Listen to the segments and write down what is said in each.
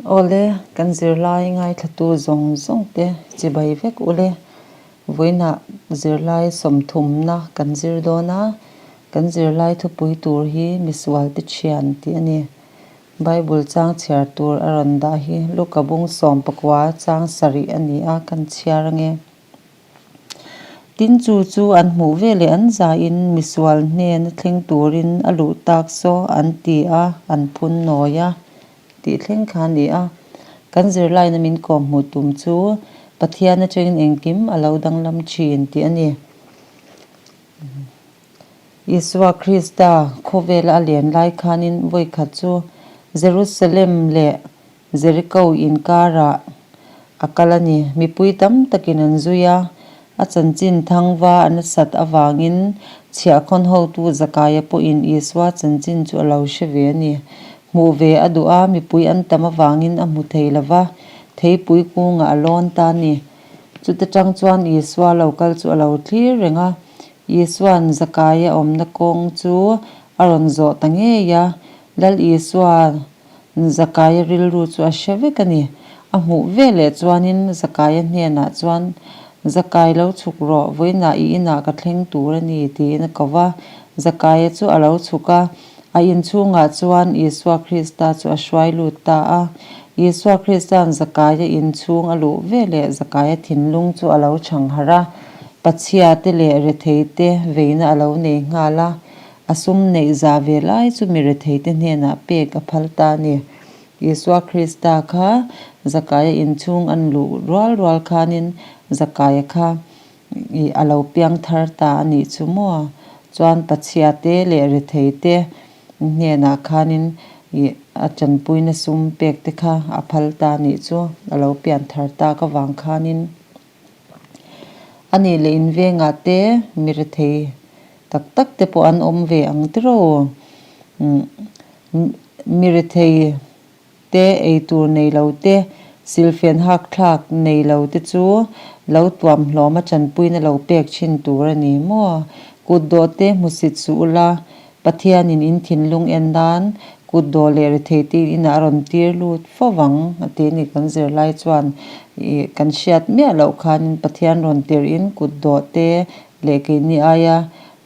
Awle, kan zirlai ngaithlatu zawng zawng te chibai vek ule. Vawiinah zirlai sawmthumna kan zir dawn a, kan zirlai thupui tur hi misualte thian tih a ni. Bible chang chhiar tur a rawn dah hi Luka bung sawmpakua chang sarih a ni a, kan chhiar ange. Tin chu chu an hmuh veleh an zahin misual hnena thleng turin a luh tak saw an ti a, an phun nawi a tih thleng kha a ni a. Kan zirlaina min kawm hmuh tum chu Pathian atangin engkim a lo danglam thin tih a ni. Isua Krista khawvela a len lai khanin vawikhat chu Jerusalem leh Jeriko inkarah a kal a ni. Mipui tam takin an zui a, a chanchin thangva a nasat avangin chhiahkhawn hotu Zakaia pawhin Isua chanchin chu a lo hre ve a ni. Hmuh ve a duh a, mipui an tam avangin a hmu thei lo va, theipui kungah a lawn ta a ni. Chuta tang chuan Isua lo kal chu a lo thlir reng a, Isua'n Zakaia awmna kawng chu a rawn zawh ta ngei a, Lal Isua Zakaia rilru chu a hre vek a ni. A hmuh veleh chuanin Zakaia hnenah chuan, Zakai lo chhuk rawh, vawiinah i inah ka thleng tur a ni, tiin a ko va. Zakaia chu a lo chhuk a, a inchhungah chuan Isua Krista chu a hruai lut ta a. Isua Krista'n Zakaia inchhung a luh veleh Zakaia thinlung chu a lo chhang harh a, pachhia te leh rethei te veina a lo nei nghal a. A sum neih zah ve lai chu mi retheite hnenah pek a phal ta a ni. Isua Krista kha Zakaia inchhung an luh rual rual khanin Zakaia kha ih a lo piang thar ta a nih chu maw? Chuan Pachhiate leh retheite hnenah khanin ih a tanpuina sum pek te kha a phal ta a nih chu, a lo pian thar tak avang khanin. A nih leh invengah te mi rethei tak tak te pawh an awm ve ang tiraw? Mi rethei te eitur nei lo te, silfen hak thlak nei lo te chu lo tuam hlawm a tanpuina lo pek thin tur a ni maw? Kut dawh te hmusit suh ula, Pathianin in thinlung en nan kut dawh leh rethei te inah a rawn tir lut fo vang a ti a ni. Kan zirlai chuan ih kan hriat miah loh khanin Pathian rawn tirhin kut dawh te leh keini aia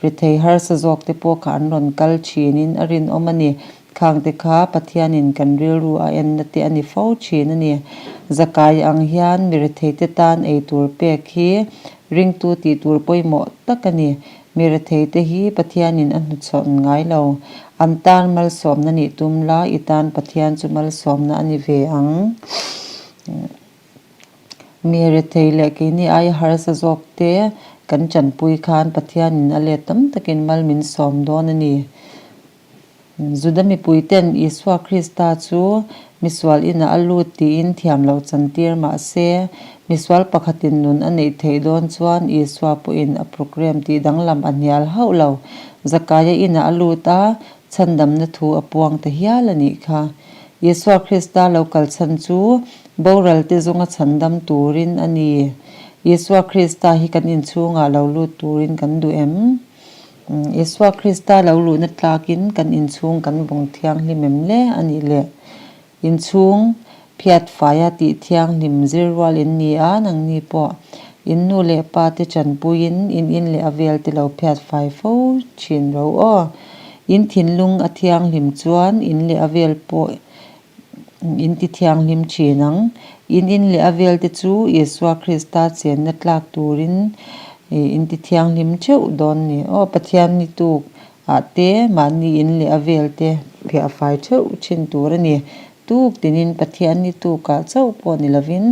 rethei harsa zawk te pawh kha an rawn kal thinin a rinawm a ni. Khangte kha Pathianin kan rilru a enna te a ni fo thin a ni. Zakai ang hian mi rethei te tan eitur pek hi ringtu tih tur pawimawh tak a ni. Mi retheite hi Pathianin a hnuchhawn ngai lo. An tan malsawmna nih tum la, i tan Pathian chu malsawmna a ni ve ang. Mi rethei leh keini aia harsa zawkte kan chanpui khan Pathianin a let tam takin mal min sawm dawn a ni. Juda mipuiten Isua Krista chu misual inah a lut tiin thiam loh chantir mah se, misual pakhatin nun a neih theih dawn chuan Isua pawhin a program tih danglam a hnial hauh lo. Zakaia inah a lut a, chhandamna thu a puang ta hial a nih kha. Isua Krista lo kal chhan chu boralte zawnga chhandam turin a ni. Isua Krista hi kan inchhungah lo lut turin kan duh em? Isua Krista lo luhna tlakin kan inchhung kan vawng thianghlim em le a nih le? Inchhung phiat faia tih thianghlim zir rual in ni a, nangni pawh in nu leh pa te chanpuiin in in leh a vel te lo phiat fai fo thin ro aw. In thinlung a thianghlim chuan in leh a vel pawh In ti thianghlim thin ang. In in leh a velte chu Isua Krista chenna tlak turin in ti thianghlim theuh dawn ni. Aw Pathian ni tuk ah te mahni in leh a velte phiah fai theuh thin tur a ni. Tuk tinin Pathian ni tuk ah chauh pawh ni lovin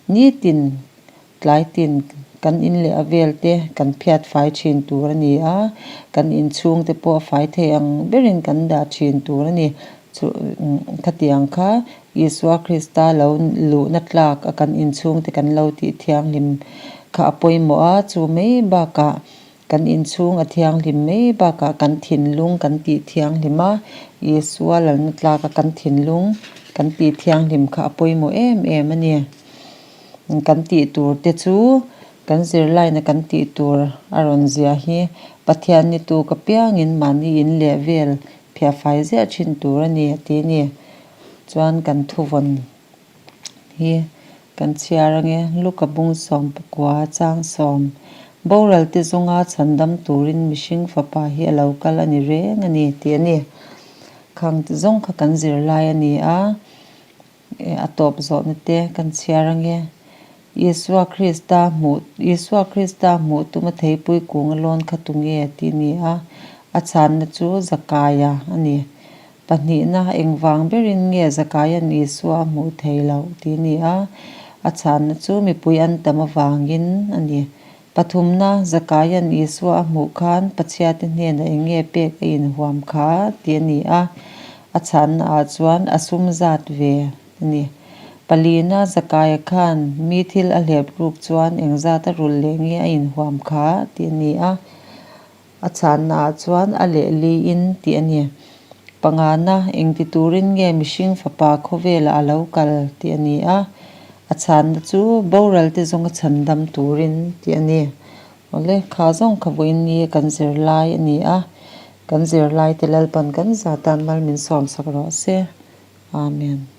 nitin Tlai tin kan in leh a vel te kan phiat fai thin tur a ni a, kan inchhung te pawh a fai thei ang berin kan dah thin tur a ni. Chu khatiang kha Isua Krista lo luhna tlak a kan inchhung te kan lo tih thianghlim kha a pawimawh a, chu mai bakah kan inchhung a thianghlim mai bakah kan thinlung kan tih thianghlim a, Isua lalna tlak a kan thinlung kan tih thianghlim kha a pawimawh em em a ni. Kan tih tur te chu kan zirlaina kan tih tur a rawn zia hi Pathian ni tuk apiangin mahni in leh vel phiah fai ziah thin tur a ni a ti a ni. Chuan kan thuvawn. Hi kan chhiar ange, Luka bung 19 chang sawm, Boral te zawnga chhandam turin mihring fapa hi a lo kal a ni reng a ni tih a ni. Khang te zawng kha kan zirlai a ni a, a tawp zawhna te kan chhiar ange. Isua Krista hmuh Isua Krista hmuh tuma theipui kung a lawn kha tunge tih a ni a, a chhanna chu Zakaia a ni. Pahnihna, engvang berin nge Zakaia'n Isua a hmuh thei loh tih a ni a, a chhanna chu mipui an tam avangin a ni. Pathumna, Zakaia'n Isua a hmuh khan Pathiate hnenah eng nge pek a inhuam kha tih a ni a, a chhanna ah chuan a sum zat ve a ni. Palina, Zakaia khan mi thil a hlep ruk chuan engzat a rulh leh nge a inhuam kha tih a ni a, A chhanna ah chuan a lehli in tih a ni. Pangana, engti turin nge mihring fapa khawvelah a lo kal tih a ni a, a chhanna chu boral te zawnga chhandam turin tih a ni. Awle, kha zawng kha vawiin ni kan zirlai a ni a, kan zirlai te Lalpan kan zatan mal min sawmsak rawh se. Amen.